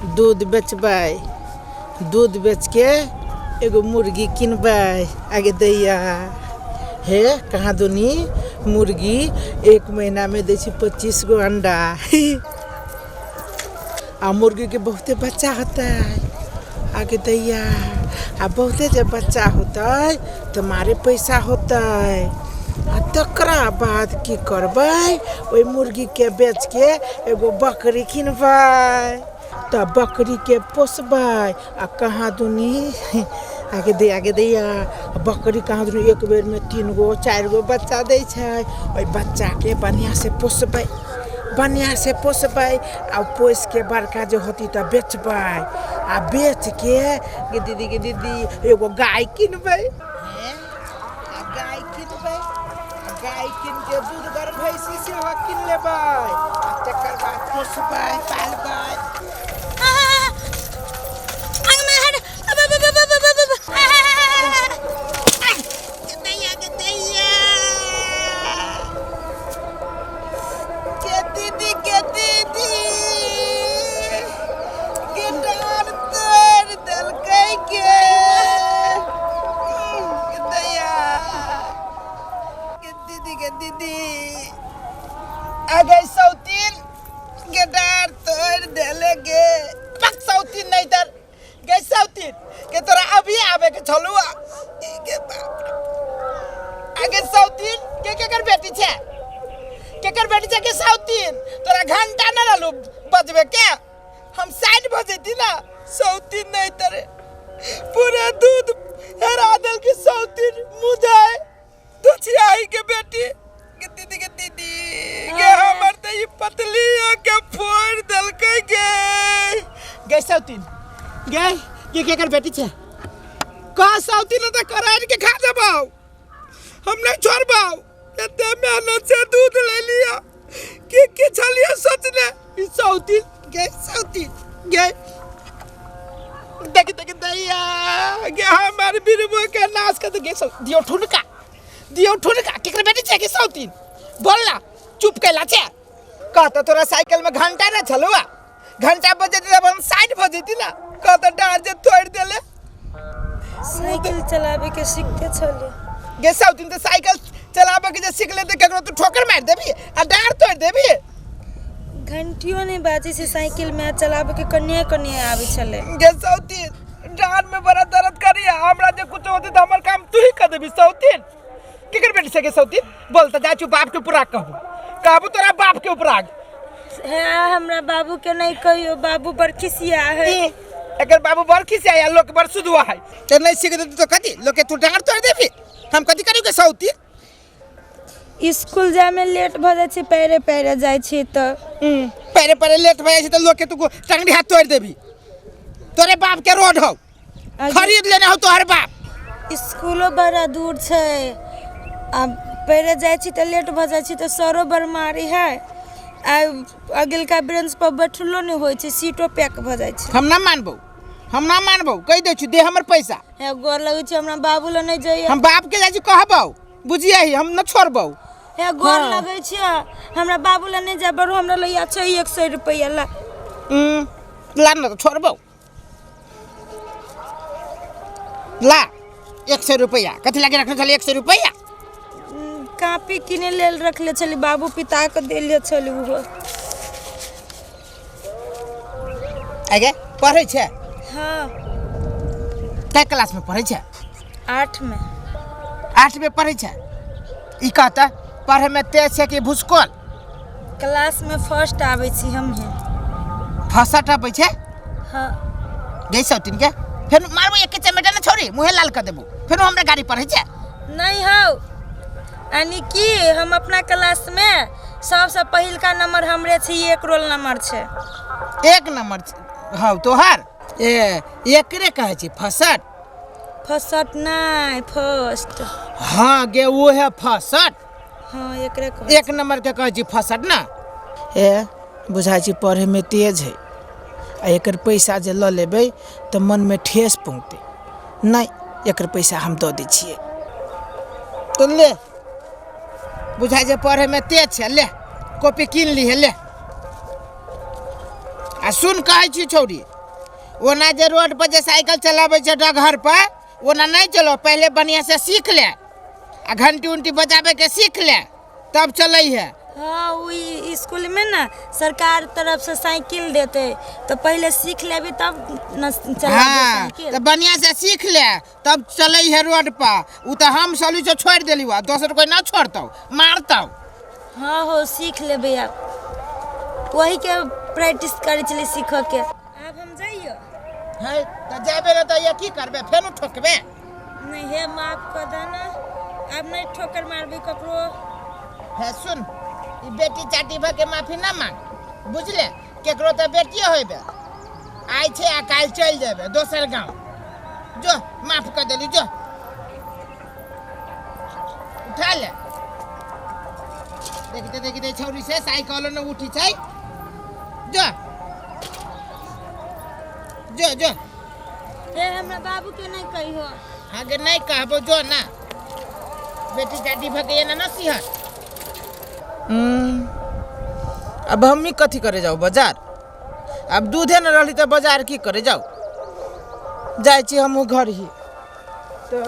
दूध बेचबै, दूध बेचके एगो मुर्गी किनबै। आगे दैया हे कहाँ दुनी मुर्गी एक महीनामे दै छै 25 गो अंडा आ मुर्गीके बहुते बच्चा होतै। आगे दैया आ बहुते जे बच्चा होतै तऽ मारे पैसा होतै। आ तकरा बाद की करबै, ओहि मुर्गीके बेचके एगो बकरी किनबै, तऽ बकरीके पोसबै। आ कहाँ दुनी आगे दे आगे दैया बकरी कहाँ दुनी एक बेरमे 3 गो 4 गो बच्चा दै छै। ओहि बच्चाके बढ़िआँसँ पोसबै, बढ़िआँसँ पोसबै आ पोसिके बड़का जे होतै तऽ बेचबै। आ बेचके गे दीदी गे दीदी एगो गाय किनबै। आ गाय किनबै, गाय कीनके दूधगर भैंसी सेहो कीन लेबै आ तकर बाद पोसबै पालबै। के दीदी के दीदी के डार तोड़ देलकै के के दैया के दीदी के दीदी आ गई सौतीन के डार तोड़ देले गे पक सौतीन नहीं तर गई सौतीन के तोरा अभी आवे के छलू आ के बाप रे। आगे सौतीन के केकर बेटी छे, केकर बेटी छे के सौतीन तोरा घंटा न रहलू बजबे के, हम साइड बजेती ना। सौतीन नहीं तरे पूरा दूध हेरा देल के सौतीन मुझे दुछियाई के बेटी के दीदी के दीदी के हमर त ई पतली के फोड़ देलकै गे। गे सौतीन गे के केकर बेटी छे का सौतीन त करार के खा जबाऊ, हम नहीं छोड़बाऊ। एते मेहनत से दूध ले लिया के के छलिया सोचने ई सौतीन गे सौतीन गे देख देख दैया गे हमार बिरबो के नाश कर दे गे सौ दियो ठुनका दियो ठुनका केकर बेटी छे के सौतीन बोल ना चुप कैला छे। कहता तोरा साइकिल में घंटा ना छलुआ, घंटा बजे तब हम साइड बजेती ना, कहता डार जे तोड़ देले। साइकिल चलावे के सीखते छले गे सौतीन त साइकिल चलावे के जे सीख लेते केकरो तू ठोकर मार देबी आ डार तोड़ देबी। घंटियो नहीं बाजे छै साइकिल में, चलावे के कनिए कनिए आवे छले। गे सौतीन डार में बड़ा दर्द करी, हमरा जे कुछ होते त हमर काम तू ही कर देबी सौतीन। केकर बेटी से गे सौतीन बोल त जा छु बाप के ऊपर कहबू, कहबू तोरा बाप के ऊपर आग। हे हमरा बाबू के नहीं कहियो, बाबू बड़ खिसिया है। ई, एकर बाबू बड़ खिसिया है, लोग बड़ सुधुआ है। ते नहीं सीख देती तो कथी लोग के तू डांट तोड़ देबी, हम कथी करू के सौतीन। स्कूल जाय में लेट भ जाय छै, पैरे पैरे जाय छी त। पैरे पैरे लेट भ जाय छै त लोग के तू टांगड़ी हाथ तोड़ देबी। तोरे बाप के रोड हो, खरीद लेने हो तोहर बाप। स्कूलो बड़ा दूर छै, आ पैरे जाय छी त लेट भ जाय छी त सरो बड़ मारी है, आ अगिलका बेंच पर बैठलो नहीं होय छै, सीटो पैक भ जाय छै। हम ना मानबो, हम ना मानबो, कहि दै छी दे हमर पैसा। हे गोर लगै छी, हमरा बाबू ल नहीं जाइए। हम बाप के जाइ छी कहबौ, बुझियही हम न छोड़बौ। हे गोर लगै छी, हमरा बाबू ल नहीं जाय, बड़ो हमरा लैया छै 100 रुपैया ला। ला न छोड़बौ, ला 100 रुपैया। कथी लागे रखने छली 100 रुपैया? कापी किने लेल रखले छली, बाबू पिता के देले छली उहो। आगे पढ़ै छै? हाँ। कै क्लास में पढ़ै छै? 8 में। 8 में पढ़ै छै? ई कहता पढ़े में तेज छै कि भुसकोल? क्लास में फर्स्ट आबै छी हम हे। फर्स्ट आबै छै? हाँ। गई सौतीन के फेर मारबो एक चमेटा न छोड़ी, मुहे लाल कर देबो, फेर हमरा गाड़ी पढ़ै छै। नहीं हौ, यानी कि हम अपना क्लास में सबसे पहिलका नंबर हमरे छै, 1 रोल नंबर छै। 1 नंबर हौ तोहर? ए एकरे कहै छै फसट। फसट नहीं, फर्स्ट। हाँ गे वो है फसट। हाँ एकरे कहै 1 नंबर के कहै छै फसट ना। ए बुझाइ छै पढ़े में तेज है, आ एकर पैसा जे लऽ लेबै तऽ मन में ठेस पहुँचतै। नहीं एकर पैसा हम दऽ दै छियै। तो ले बुझाइ छै पढ़े में तेज छै, ले कॉपी कीन लीहे ले। आ सुन कहै छी छौड़ी, ओना जे रोड पर जे साइकिल चलाबै छै डगहर पर, ओना नहि चलो। पहले बढ़िया से सीख ले आ घंटी उंटी बजाबे के सीख ले, तब चलै है। हाँ, ओ स्कूल में ना सरकार तरफ से साइकिल देते, तो पहले सीख लेबी तब न चलाबी। हाँ साइकिल तो बढ़िया से सीख ले, तब चलै है रोड पर। उ तो हम सलू से छोड़ देली, दोसर कोई ना छोड़तौ, मारतौ। हाँ हो, सीख लेबै। आब वही के प्रैक्टिस करै छली सीखऽ के। आब हम जाइयो। है तऽ जाबे ने तऽ ये की करबे? फेनो ठोकबे? नहीं हे, माफ कऽ दे ना, आब नहीं ठोकर मारबी ककरो। हे सुन, ई बेटी चाटी भऽ के माफी ना मांग, बुझले? केकरो तऽ बेटिए होइबे, आइ छै आ काल्हि चलि जेबे दोसर गाँव। जो, माफ कऽ देली, जो उठा ले। देखते देखते छौरी से साइकिलो ने उठी छै। जो जो जो। हे, हमरा बाबू के नहीं कहियो। आगे नहीं कहबो, जो ना। बेटी चाटी भऽ के एना ना सिहर। अब हमही कथी करे जाउ बाजार? अब दूधे न रहली तऽ बाजार की करे जाउ? जाइ छी हमहूँ घर ही। तऽ